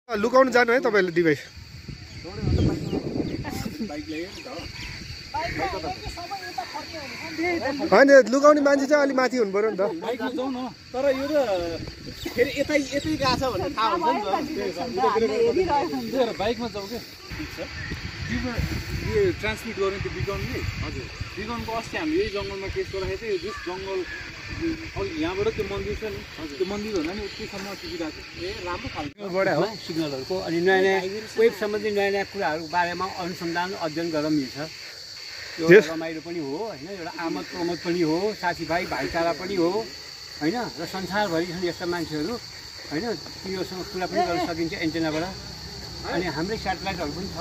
लुकाउनु जानु है तपाईँले दिदी भाइ होइन लुकाउने मान्छे चाहिँ अलिक माथि हुनु पर्यो नि त तर यो त फेरि यतै गएको छ भनेर थाहा हुन्छ नि त बाइकमा जाउँ क्या यो ट्रान्समिट गर्ने त्यो बिगनले हजुर बिगनको अस्ति हामीले यही जङ्गलमा केस गर्दाखेरि चाहिँ जुन जङ्गल यहाँबाट त्यो मन्दिर छ नि त्यो मन्दिर भन्दा नि उत्तिसम्म सुविधा छ ए राम्रो खालकोबाट हो सिग्नलहरूको अनि नयाँ नयाँ वेब सम्बन्धी नयाँ नयाँ कुराहरू बारेमा अनुसन्धान अध्ययन गर्न मिल्छ यो रमाइलो पनि हो होइन एउटा आमद प्रमोद पनि हो साथीभाइ भाइचारा पनि हो होइन र संसारभरि छन् यस्ता मान्छेहरू होइन तिनीहरूसँग कुरा पनि गर्न सकिन्छ एन्टेनाबाट अनि हाम्रै सेटेलाइटहरू पनि छ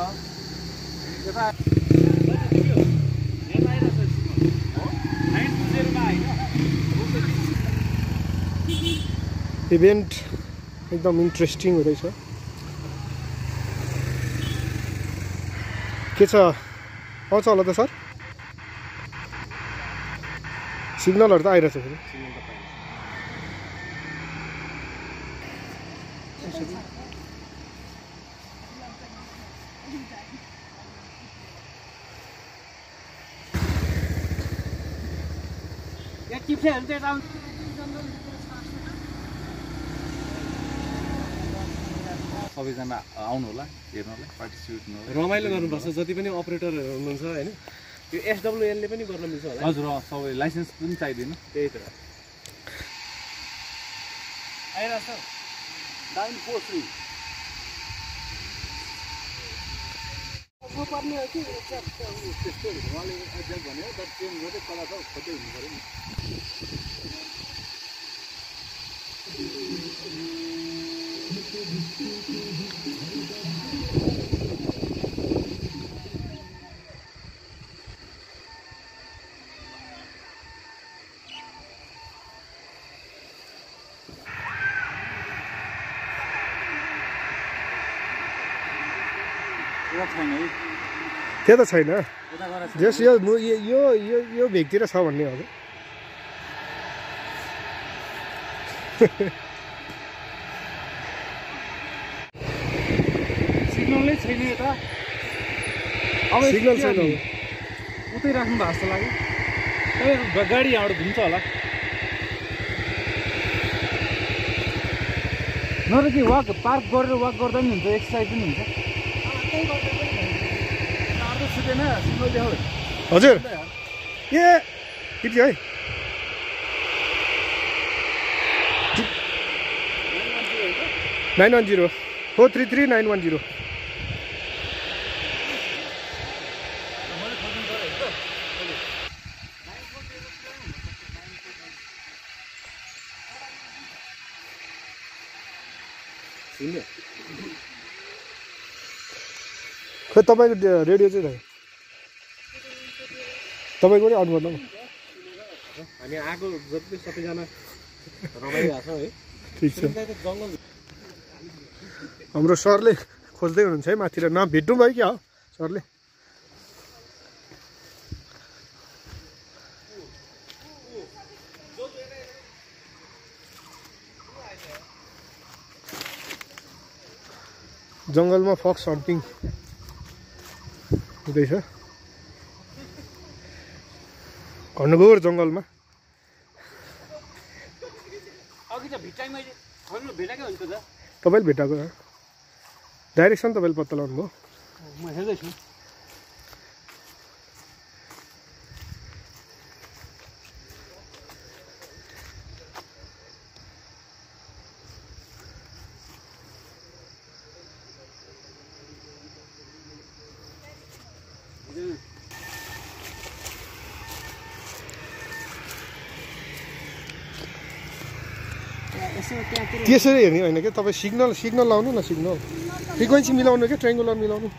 इभेन्ट एकदम इन्ट्रेस्टिङ हुँदैछ के छ आउँछ होला त सर सिग्नलहरू त आइरहेछ फेरि सबैजना आउनु होला हेर्नलाई पार्टिसिपेट गर्नु रमाइलो गर्नुपर्छ जति पनि अपरेटरहरू हुनुहुन्छ होइन यो एसडब्ल्युएलले पनि गर्न मिल्छ होला हजुर सबै लाइसेन्स पनि चाहिँदैन त्यही त आइरहेछ 943 पर्ने हो कि त्यस्तो उहाँले अझै भन्यो तर चेन्ज गर्दै कला त खोज्दै हुनु पऱ्यो नि त्यो त छैन जस यो भेगतिर छ भन्ने हो सिग्नलै छैन यता अब सिग्नल छैन उतै राख्नु भएको जस्तो लाग्यो तपाईँ गाडी यहाँबाट घुम्छ होला नत्र कि वाक पार्क गरेर वाक गर्दा पनि हुन्छ एक्सर्साइज पनि हुन्छ हजुर ए केटी है 910 433 910 खै तपाईँको रेडियो चाहिँ रह्यो तपाईँको नि अन गर्नु हामी आएको जति सबैजना रमाइरहेको छ है ठिक छ हाम्रो सरले खोज्दै हुनुहुन्छ है माथि र भेट्नु भयो क्या हो सरले जङ्गलमा फक्स हन्टिङ हुँदैछ घनघोर जङ्गलमा तपाईँले भेटाएको डाइरेक्सन तपाईँले पत्ता लगाउनु भयो म हेर्दैछु त्यसरी हेर्ने होइन क्या तपाईँ सिग्नल लाउनु न सिग्नल फ्रिक्वेन्सी मिलाउनु क्या ट्रायङ्गुलर मिलाउनु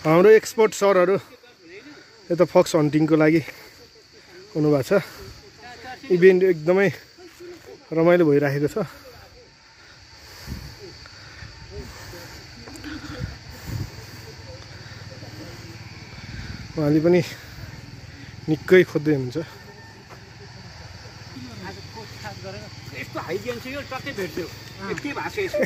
हाम्रो एक्सपर्ट सरहरू यता फक्स हन्टिङको लागि हुनुभएको छ इभेन्ट एकदमै रमाइलो भइराखेको छ। उहाँले पनि निकै खोज्दै हुनुहुन्छ। यस्तो हाइजिन छ यो टक्कै भेट्थ्यो यति भाषा यसो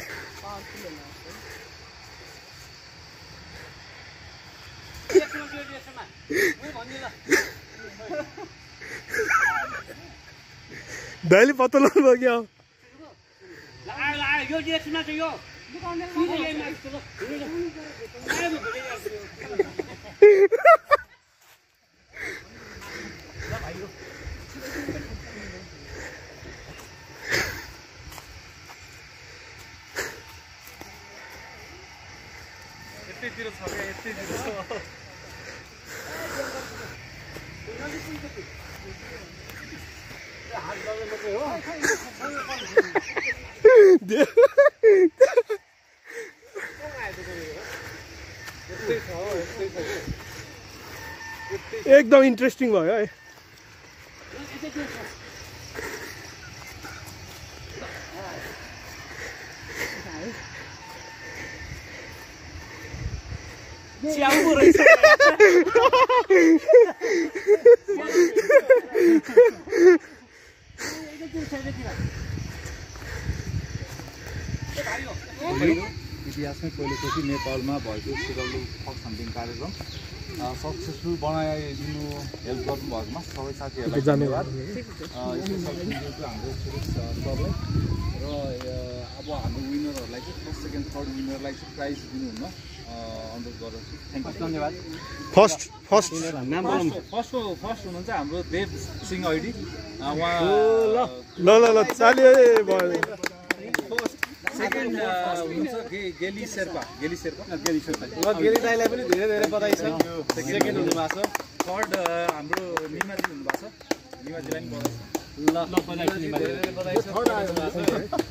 दाइले पत्ता लगाउनु भयो यो डिरेक्सनमा चाहिँ यो यतैतिर छ क्या यतैतिर एकदम इन्ट्रेस्टिङ भयो है। च्याउ रहेछ इतिहासमै पहिलोचोटि नेपालमा भएको सिगल्दो फक्स हन्टिङ कार्यक्रम सक्सेसफुल बनाइदिनु हेल्प गर्नुभएकोमा सबै साथीहरूलाई धन्यवाद। हाम्रो सुरेश सरलाई र अब हाम्रो विनरहरूलाई चाहिँ फर्स्ट सेकेन्ड थर्ड विनरलाई चाहिँ प्राइज दिनुहुन्न अनुरोध गर्दछु। थ्याङ्क यू, धन्यवाद। फर्स्ट हुनुहुन्छ हाम्रो देव सिंह ऐडी। उहाँ ल ल ल चाल्यो भयो। सेकेन्ड हुन्छ गेली शेर्पा ल गेली दाइलाई पनि धेरै धेरै बधाई छ, सेकेन्ड हुनुभएको छ। थर्ड हाम्रो निमाजी हुनुभएको छ, निमाजीलाई पनि बधाई छ। ल धेरै बधाई छ।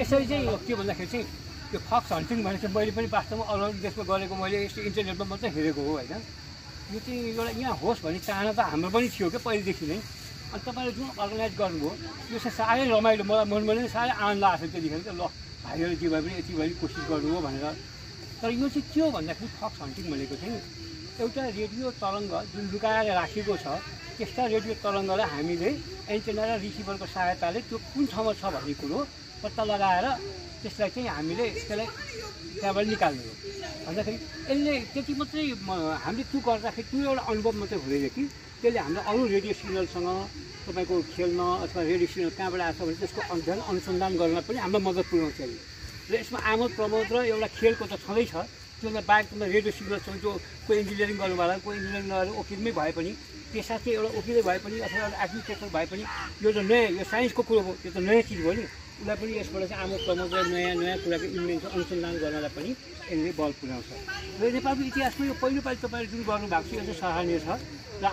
यसरी चाहिँ के भन्दाखेरि चाहिँ यो फक्स हन्टिङ भने चाहिँ मैले पनि वास्तवमा अरू अरू देशमा गरेको मैले यस्तो इन्टरनेटमा मात्रै हेरेको हो होइन। यो चाहिँ एउटा यहाँ होस् भन्ने चाहना त हाम्रो पनि थियो क्या पहिलेदेखि नै। अनि तपाईँले जुन अर्गनाइज गर्नुभयो यो चाहिँ साह्रै रमाइलो, मलाई मनमा पनि साह्रै आनन्द आएको थियो त्यतिखेर त। ल भाइहरू जे भए पनि यति भए कोसिस गर्नु हो भनेर। तर यो चाहिँ के हो भन्दाखेरि फक्स हन्टिङ भनेको चाहिँ एउटा रेडियो तरङ्ग जुन लुकाएर राखेको छ, त्यस्ता रेडियो तरङ्गलाई हामीले एन्टेना र रिसिभरको सहायताले त्यो कुन ठाउँमा छ भन्ने कुरो पत्ता लगाएर त्यसलाई चाहिँ हामीले त्यसलाई त्यहाँबाट निकाल्ने हो भन्दाखेरि यसले त्यति मात्रै हामीले त्यो गर्दाखेरि त्यो एउटा अनुभव मात्रै हुँदैन कि त्यसले हामीलाई अरू रेडियो सिग्नलसँग तपाईँको खेल्न अथवा रेडियो सिग्नल कहाँबाट आएको छ भने त्यसको अध्ययन अनुसन्धान गर्न पनि हामीलाई मद्दत पुर्याउँछ। र यसमा आमोद प्रमोद र एउटा खेलको त छँदैछ। त्यसलाई बाहेक तपाईँ रेडियो सिग्नलसँग जो कोही इन्जिनियरिङ गर्नुभयो कोही इन्जिनियरिङ गरेर वकिलमै भए पनि पेसा चाहिँ एउटा वकिलै भए पनि अथवा एउटा एडमिनिस्ट्रेटर भए पनि यो त नयाँ यो साइन्सको कुरो हो, यो त नयाँ चिज हो नि। उसलाई पनि यसबाट चाहिँ आमोद प्रमोद र नयाँ नयाँ कुराको इन्भेन्सन अनुसन्धान गर्नलाई पनि यसले बल पुर्याउँछ। र नेपालको इतिहासमा यो पहिलोपालि तपाईँले जुन गर्नुभएको छ यो चाहिँ सराहनीय छ। र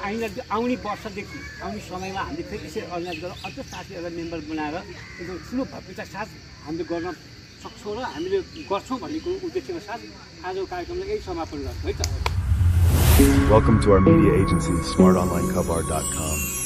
आउने वर्षदेखि आउने समयमा हामीले फेरि यसरी अर्गनाइज गरेर अझ साथीहरूलाई मेम्बर बनाएर एकदम ठुलो भव्यता साथ हामीले गर्न सक्छौँ र हामीले गर्छौँ भन्ने कुरो उद्देश्यका साथ आजको कार्यक्रमलाई यही समापन गर्छौँ है त। Welcome to our media agency, smartonlinecover.com.